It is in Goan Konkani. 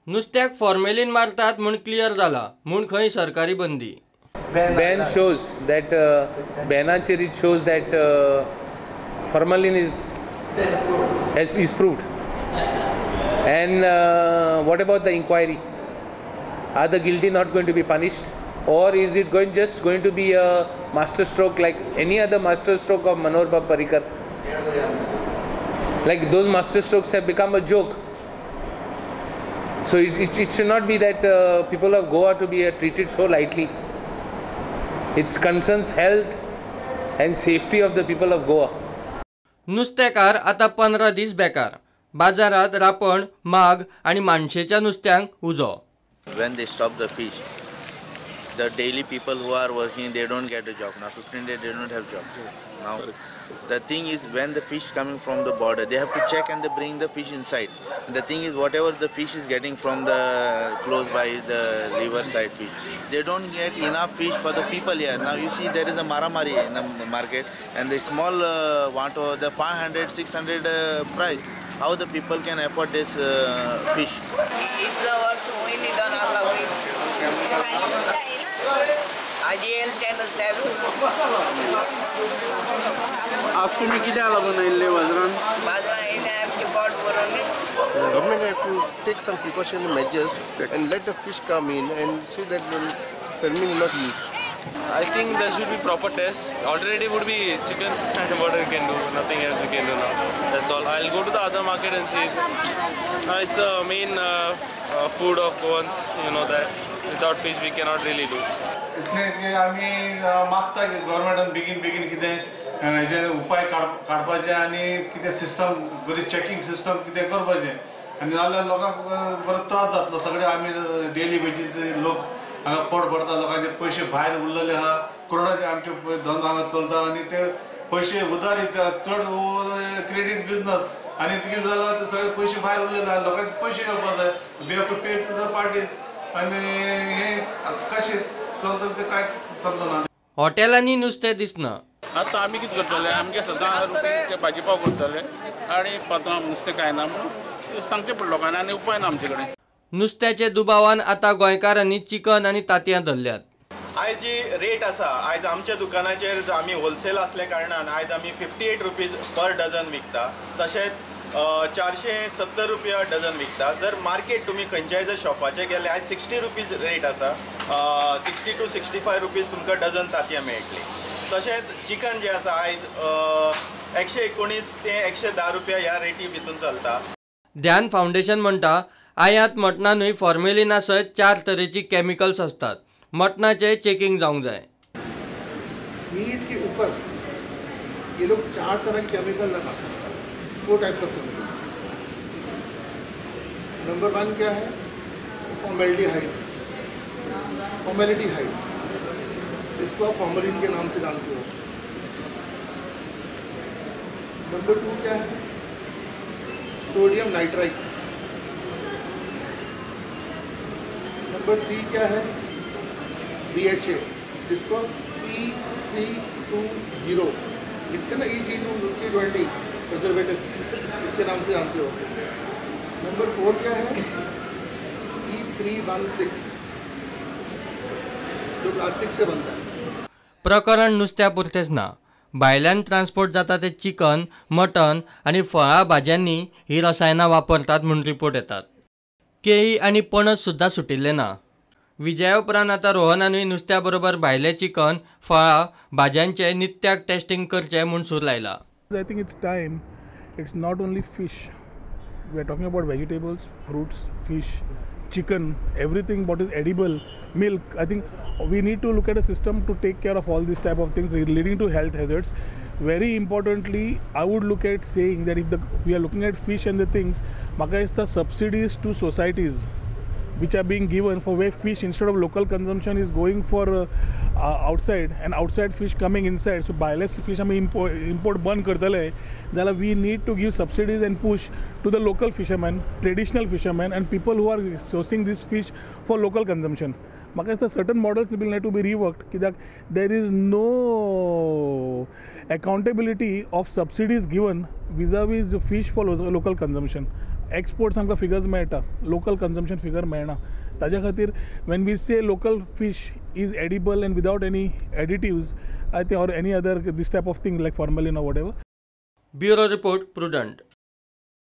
नुस्त्याक फॉर्मेलीन मारतात म्हूण क्लियर जाला म्हूण खंय सरकारी बंदी. Ban shows that बॅनाचेर it shows that formalin is proved. And what about the inquiry? Are the guilty not going to be punished, or is it just going to be a master stroke like any other master stroke of Manohar Parrikar? Like those master strokes have become a joke. So it should not be that people of Goa to be treated so lightly. It concerns health and safety of the people of Goa. नुस्तेकार आता 15 दीस बेकार. बाजारात रापण, माग आणि मानशेच्या नुस्त्यांक उजो. When they stop the fish, the daily people who are working, they don't get a job. Now 15 days they don't have job. Now the thing is, when the fish coming from the border, they have to check and they bring the fish inside. And the thing is, whatever the fish is getting from the close by the river side fish, they don't get enough fish for the people here. Now you see there is a maramari in the market, and the small want the 500, 600 price. How the people can afford this fish? आज तुम्ही कित्याक लागून आयिल्ले बाजारान? Government have to take some precautionary measures and let the fish come in and see that the formalin is not used. I think there should be proper tests. Alternative would be chicken. What we can do, nothing else we can do now. That's all. I'll go to the other market and see. It's a main food of Goans, you know that. Without fish we cannot really do. इतले की आमी मागता की गव्हर्मेंटान बेगीन बेगीन कितें हेजे उपाय काडपाचे आनी कितें सिस्टम बरी चॅकिंग सिस्टम कितें करपाचें, आनी नाजाल्यार लोकांक बरो त्रास जातलो. सगळे आमी डेली बेजीस लोक हांगा पोट भरता, लोकांचे पयशे भायर उरलेले आहा, करोडाचे आमचे धंदो हांगा चलता आनी ते पयशे उदारी चड क्रेडीट बिजनस आनी कितें जालां ते सगळे पयशे भायर उरलेले आहा, लोकांचे पयशे घेवपाक जाय. We have to pay to the parties आनी हें कशें चलता तें कांय समजना. हॉटेलांनी नुस्तें दिसना. आतां आमी कितें करतले? आमगे सदां ते भाजी पाव करतले आनी पात्रांव नुस्तें कांय ना म्हणून सांगचें पडलें लोकांनी, आनी उपाय ना आमचे कडेन. नुस्त्याचे दुबावान आतां गोंयकारांनी चिकन आनी तांतयां धरल्यात. आयज जी रेट आसा, आयज आमच्या दुकानाचेर आमी होलसेल आसल्या कारणान आयज आमी 58 रुपीज पर डझन विकता, तशेंच 470 रुपया डझन विकता. जर मार्केट तुमी खंयच्याय जर शॉपाचेर गेले आयज 60 रुपीज रेट आसा, 60 to 65 rupees तुमकां डझन तांतयां मेळटली. तशेंच चिकन जें आसा आयज 119 ते 110 रुपया ह्या रेटी भितून चलता. ध्यान फावंडेशन म्हणटा आयात मटणानूय फॉर्मेलिना सयत 4 तरेची केमिकल्स आसतात. मटणाचें चेकिंग जावंक जाय. मीट के ऊपर ये लोग 4 तरह के केमिकल लगाते हैं, 4 टाइप ऑफ केमिकल्स. नंबर 1 क्या है? फॉर्मेल्डिहाइड. फॉर्मेलिटीहाइड, इसको आप फॉर्मेलिन के नाम से जानते हो. नंबर 2 क्या है? Sodium nitrite. Number 3 क्या है? BHA, जिसको E320 लिखते ना, E320 preservative, इसके नाम से जानते हो. नंबर 4 क्या है? E316, जो प्लास्टिक से बनता है. प्रकरण नुस्त्या पुरतेच ना, भायल्यान ट्रान्सपोर्ट जाता ते चिकन, मटन आनी फळां भाजयांनी ही रसायनां वापरतात म्हूण रिपोर्ट येतात. केळी आनी पणस सुद्दां सुटिल्ले ना. विजया उपरांत आतां रोहनानूय नुस्त्या बरोबर भायलें चिकन, फळां, भाजयांचें नित्याक टेस्टिंग करचें म्हूण सूर लायला. I think it's time. It's not only fish. We are talking about vegetables, fruits, fish, chicken, everything what is edible, milk. I think we need to look at a system to take care of all these type of things leading to health hazards. Very importantly, I would look at saying that if we are looking at fish and the things, maka is the subsidies to societies which are being given for where fish instead of local consumption is going for outside and outside fish coming inside. So भायले fish आमी import बंद करतले जाल्यार we need to give subsidies and push to the local fishermen, traditional fishermen and people who are sourcing this fish for local consumption. म्हाका दिसता certain models will need to be reworked कित्याक there is no accountability of subsidies given vis-a-vis fish for local consumption. Exports आमकां फिगर्स मेळटा, लोकल कन्जम्पशन फिगर मेळना. ताज्या खातीर when we say local fish is edible and without any additives, I think, or any other this type of thing like formalin or whatever. Bureau report, Prudent.